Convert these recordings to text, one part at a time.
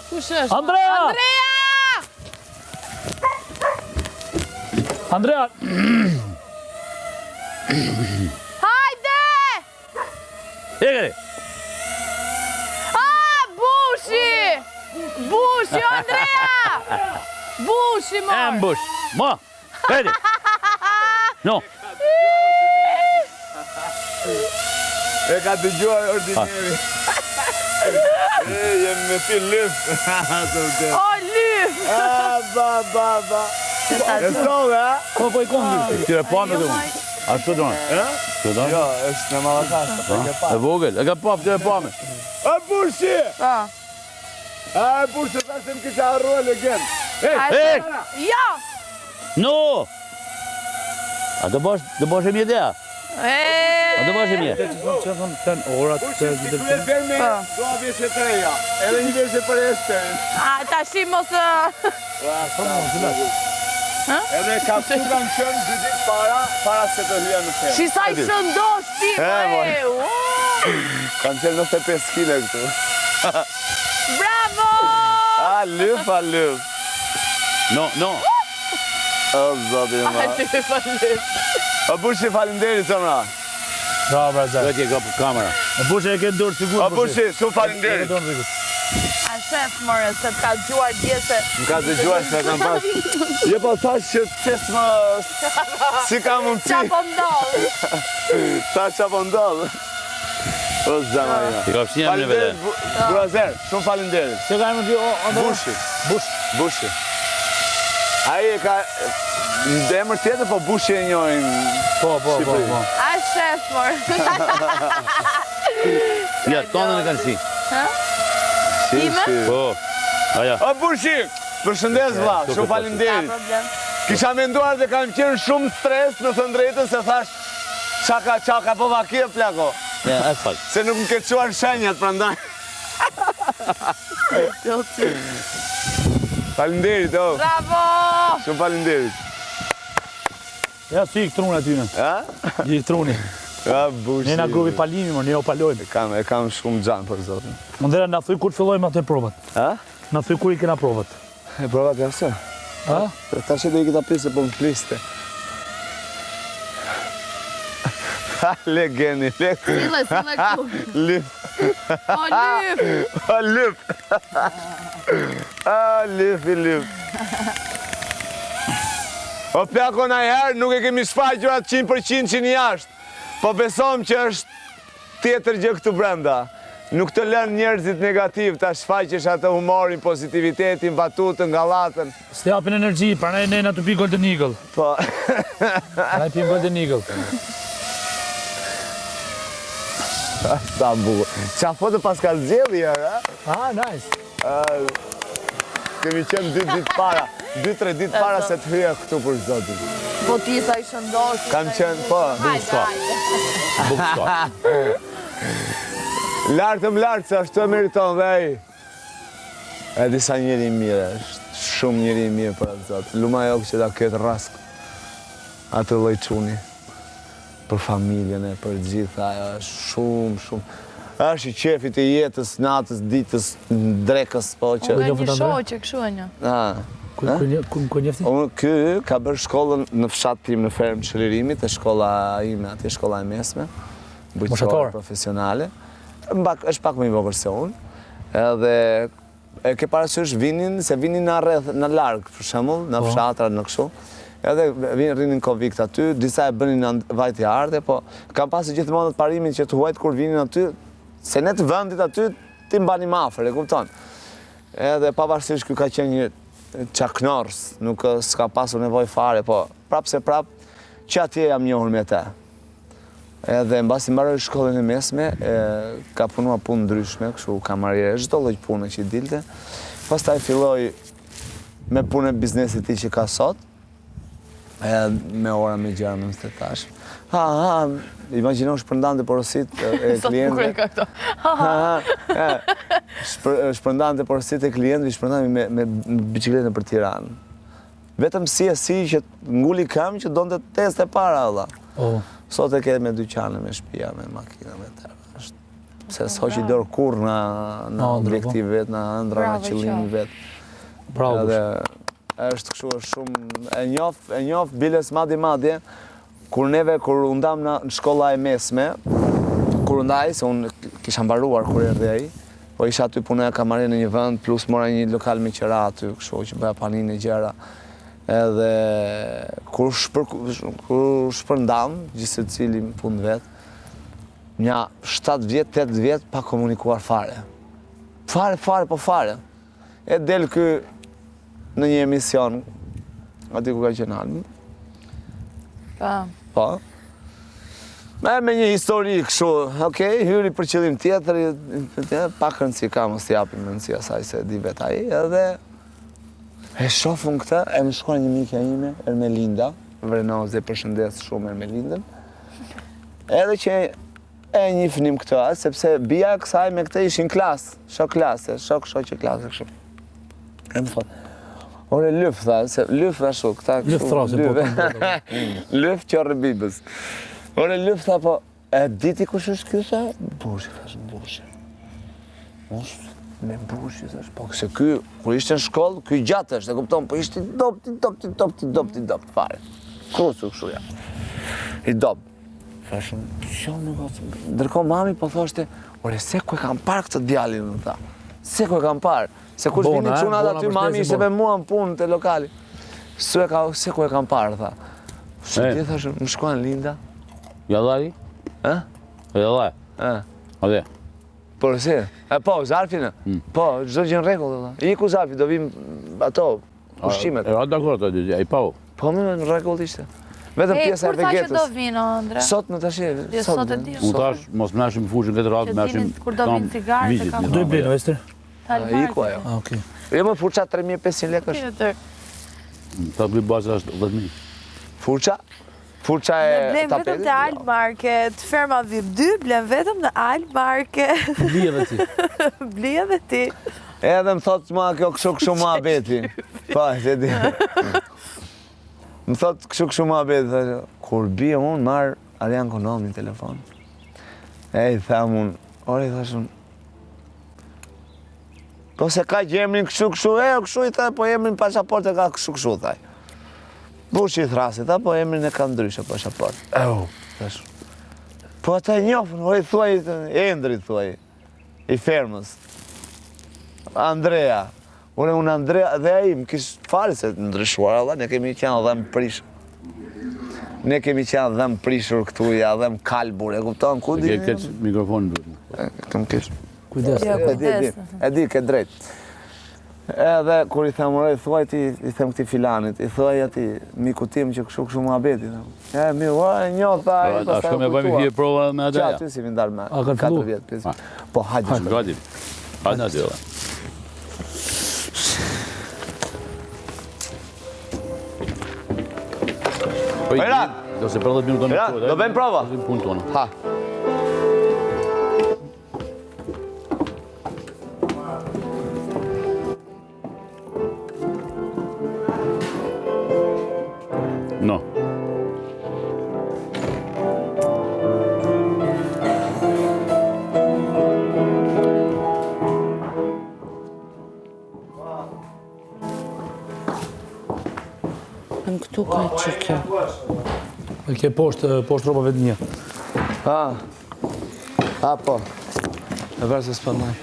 Kush është? Andrea! Andrea! Andrea! Hajde! Ekeri! A, Bushi! Bushi, Andrea! Bushi, mor! Ambush! Mo! Hajde! No! E ka dëgjuar ordineri. E, jemi me ti lyf. O, lyf! A, ba, ba, ba. E solle, a? Po, po i kom dy. Këtyre pa me të unë. Ashtu do në? Ashtu do Jo, është në Mallakastër, e ke pa. E vogël, e ka pa, këtyre pa me. A, Bushi! Po. A, Bushi, tha se më kisha harruar legen. Ej, E! Jo! No! A do bosh, do bosh e mje dea? E, A do bosh e mje? Që thonë, ten orat, Bushi, të si krye ferme, dua veshje të reja. Edhe një veshje për Esterin. a, tashi mos... Edhe ka këtu kam qenë dy ditë para, para se të hyja në fermë. Shi sa i shëndosh ti, E, moj. e, ua! Kam qenë 95 kile këtu. Bravo! A, lyf, a, lyf. No, no. O, zoti A, ma. lyf, a, lyf. O, Bushi, faleminderit, zemra. Bravo, bravo. Do t'je kap kamera. E Bushi e ke në dorë sigur, O, Bushi, shumë E ke faleminderit. dorë sigur. A shef, more, se të ka dëgjuar dje se... Më ka dëgjuar se kam pas. Jo, po thash që pse s'më... Si ka mundësi? Qa po ndodh? Thash qa po ndodh. O, zemra ime. I ka fshinja në vete. Faleminderit, Bu- Burazer, shumë faleminderit. Se ka emrin ti, o, Andrea? Bushi. Bush. Bushi. Ai e ka në emër tjetër, po Bushi e njohin. Po, po, po, Shqipëri. po. A shef, more. Ja, tonën e kanë si. Si, Ime? si. Po. Aja. O Bushi, përshëndes vlla, shumë Ka faleminderit. problem. Kisha menduar dhe kam qenë shumë stres në të drejtën se thash çaka çaka po vaki e plako. Ja, është fakt. Se nuk më ke çuar shenjat prandaj. Faleminderit, o. Bravo! Shumë faleminderit. Ja, si i këtrun aty në. Ha? I truni. Ja, Bushi. Ne na grupi palimi, mo, ne o palojmë. E kam, e kam shumë xhan për zotin. Andrea, na thuj kur të fillojmë atë provat. Ha? Na thuj kur i kena provat. E provat ja se. Ha? Tash do i këta pisë, po më pliste. Ha, legeni, le. Sille, sille këtu. Lyf. O, lyf! O, lyf. A, lyf, i lyf. O, plako na herë nuk e kemi shfaqur atë 100% që një jashtë. Po besom që është tjetër gjë këtu brenda. Nuk të lënë njerëzit negativ ta shfaqesh atë humorin, pozitivitetin, batutën, gallatën. S'të japin energji, prandaj ne na të pi Golden Eagle. Po, Prandaj pim Golden Eagle. sa bukur. Qa foto pas ka zgjedhë herë, a? Ah, nice. Kemi qenë dy ditë para, dy tre ditë para se të hyja këtu për zotin. Po ti sa i shëndosh. Kam qenë, po, Hajde, hajde. Buk s'ka. lartë më lartë, se ashtu e meriton dhe ai. E disa njeri i mirë është, shumë njeri i mirë për atë zot. Luma jok që ta ketë rrask atë lloj çuni për familjen e për gjitha, ajo është shumë, shumë. Është i qefit i jetës, natës, ditës, drekës, po që... Unë njohët një Andrea? shoqe kështu e një. Ah. Ku ku ku ku njefti? Unë, ky ka bërë shkollën në fshat tim në fermë të Çlirimit, e shkolla ime atje, shkolla e mesme, bujqësore Moshator. profesionale. Mbak, është pak më i vogël se unë. Edhe e ke parasysh vinin, se vinin në rreth, në larg, për shembull, në Po. fshatra, në kështu. Edhe vinin rrinin kovikt aty, disa e bënin në vajtje ardhe, po kam pasur gjithmonë atë parimin që të huajt kur vinin aty, se ne të vendit aty ti mbanim afër, e kupton. Edhe pavarësisht ky ka qenë një çaknors, nuk s'ka pasur nevojë fare, po prapë se prapë që atje jam njohur me të. Edhe mbasi mbaroi shkollën e mesme, e, ka punuar punë ndryshme, kështu kamariere, çdo lloj pune që i dilte. Pastaj filloi me punën e biznesit të tij që ka sot, e, me ora me gjëra me të tash. Ha, ha, imagjino shpërndante porosit e e Sa të bukur klientëve. e ka këto. Ha, ha, e, shpër, shpërndante porosit e klientëve, shpërndante me, me biçikletën për Tiranë. Vetëm si e si që nguli këmbë që donte test e para valla. Po. Sot e ke me dyqane, me shtëpia, me makina, me tëra. Është. Se s'hoqi dorë kurrë nga nga po. objektivi vet, nga ëndrra, nga qëllimi vet. Bravo. Edhe është kështu është shumë e njoh, e njoh biles madje madje kur neve kur u ndam në shkolla e mesme, kur u nda ai se unë kisha mbaruar kur erdhi ai, po isha aty punoja kamarier në një vend, plus mora një lokal me qera aty, kështu që bëja panine gjëra. Edhe kur shpër, kur shpërndam, gjithsecili në punë vet, nja 7 vjet, 8 vjet pa komunikuar fare. Fare, fare, po fare. E del ky në një emision, aty ku ka qenë Almi. Po. Po. Me, me një histori kështu, okej, hyri për qëllim tjetër, pak rëndësi ka, mos t'i japim rëndësi asaj se e di vetë ai, edhe e shoh unë këtë, e më shkruan një mikja ime, Ermelinda, Vrenozi, e përshëndes shumë Ermelindën, edhe që e njihnim këtë, sepse bija e kësaj me këtë ishin klasë, shok klase, shok shoqe klase kështu. E më thotë, ore lyf, tha, se lyf ashtu, këta kështu. Lyf thrasin, po, po, po, Lyf qorrë bibës. Ore lyf, tha, po, e di ti kush është ky, tha? Bushi, thash, bushi. Mos me bushi, thash, po, se ky, kur ishte në shkollë, ky gjatë është, e kupton, po ishte i dobt, i dobt, i dobt, i dobt, i dobt, fare. Krusu kështu ja. I dobt. Thash, qo më ka Ndërkohë mami po thoshte, ore se ku e kam parë këtë djalin, më tha. Se ku e kam parë. Se kush Bona, vinin eh, çunat bona aty, mami mbështesi, ishte bona. me mua në punë te lokali. Su e ka, se ku e kam parë, tha. Se E. ti thash, më shkruan Linda. Ja dhari? Ë? Ja dhari. Ë. Ade. Po si? E po, zarfin. Hmm. Po, çdo gjë në rregull, tha. Iku zarfi, do vim ato ushqimet. E ra dakord aty, ai pau. Po më në rregull ishte. Vetëm E, pjesa e kur tha që do vegetës. vinë, o, Andre? Sot në tash, Jo, sot e di. Unë thash, mos më nashim fushën këtë radhë, Që më nashim dini kur do vinë cigaret e kam Do i blejnë, Ester? Iku ajo. Ah, okej. Jo më furça 3500 lekë është. Tjetër. Ta bëj baza është 10000. Furça? Furça e Ne blejmë vetëm tapetit? te Al Market, Ferma VIP 2, blem vetëm në Al Market. Bli edhe ti. Bli edhe ti. Edhe më thot mua kjo kështu kështu muhabeti. Po, se di. Më thot kështu kështu muhabeti, thashë, kur bie unë marr Arjan Konomi në telefon. E i tham unë, ore i thash unë, Po se ka që emrin kështu kështu, e kështu i tha, po emrin pasaportë e ka kështu kështu, tha. Bushi i thrasi, tha, po emrin e ka ndryshe pasaportë. Eu, thash. Po ata e njohën, ore i thuaj, Endri thuaj, i fermës. Andrea. Ore, unë Andrea, dhe ai më kish fare se ndryshuar, Allah, ne kemi qenë dhëm prish. Ne kemi qenë dhëm prishur këtu, ja dhëm kalbur, e kupton, ku di? Ke keq mikrofonin duhet. Kam keq. Kujdes. Jo, E di, e di, kujdes. e di, ke drejt. Edhe kur i them, ore, thuaj ti, i them këtij filanit, i thuaj ati miku tim që kështu kështu muhabeti, them. E, mi, ua, e njoh, tha, ai, A pastaj shkojmë u e bëjmë kujtua. hije prova me atë. Që aty si mi ndarë me A, kanë 4 fillu? vjet, 5 vjet. Po, hajde shkojmë. Gati. Hajde aty. valla. Po i Ejran! Do se për 10 minuta Ejran, do bëjmë prova? Do bëjmë punë tonë. Ha. No. Në këtu ka qikjo. E ke poshtë, poshtë rrobave të mia. Ha. Ha, po. E bërë se s'po ndaj.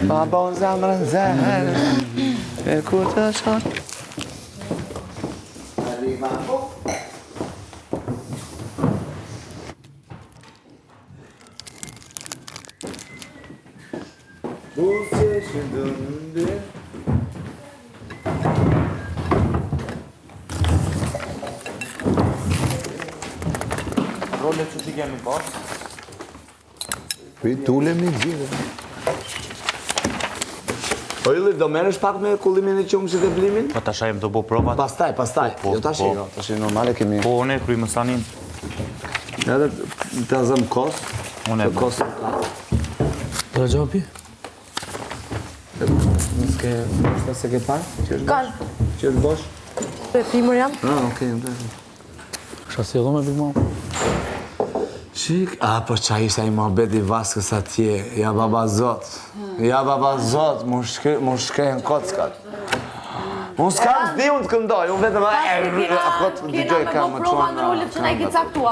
Pa bon zemrën zemrën E kur të shoh Buzëqeshin dënde Rolet që ti kemi pas, Po i tulemi gjithë. Po Ylli, do merresh pak me kullimin e qumshit e blimin? po tash jem të bo provat. Pastaj, pastaj. Po, Jo tash, po. jo, tash normale kemi. Po, unë e kryj më sanin. Edhe ta zëm kos. Unë e Se bëj. Kos. Do të gjapi? S'ke, ndoshta se ke parë? Që është bosh? Kanë. Që është bosh? Pe pimër jam. Ah, okay, në rregull. Kisha sjellë me Big Mom. Çik, a po ça ishte ai muhabeti i Vaskës atje, ja baba zot, ja baba zot, mu shkre, mu shkrehen kockat. Unë s'kam s'di unë të këndoj, unë vetëm e, Kena kot kena dëgjoj me kam bo më prova çon. në rolet që na i ke caktua.